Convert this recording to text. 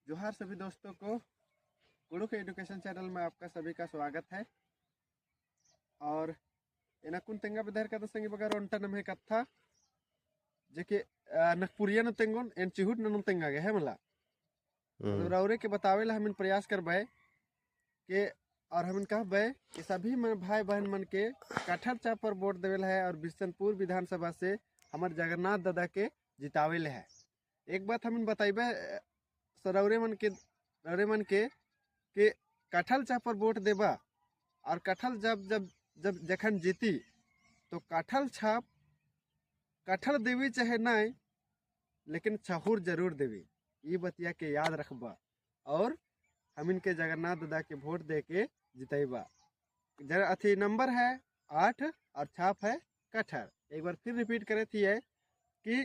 जोहार सभी दोस्तों को, कुड़ुक एजुकेशन चैनल में आपका सभी का स्वागत है। और एनाकुन तेंगा बेधार का संगी बगर ओंटा नम है कत्था जेके नकपुरिया न तेंगोन एन चिहुट न तेंगा गे है मला। रौरे के बतावे ला हम प्रयास करबे के और हम कहबे कि सभी मन भाई बहन मन के कटहर चाप पर वोट देवेल है और बिशनपुर विधानसभा से हमार जगन्नाथ दादा के जितावेल है। एक बात हम बताइबे सरौरे मन के, रौरे मन के कि कटहल चाप पर वोट देबा और कटहल जब जब जब जखन जीती तो कटहल छाप कटहल देवी चाहे नहीं, लेकिन छहुर जरूर देवी, ये बतिया के याद रखबा और हम इनके जगन्नाथ दादा के वोट दे के जितेबा। जरा अथी नंबर है 8 और छाप है कटहर। एक बार फिर रिपीट करे थी है कि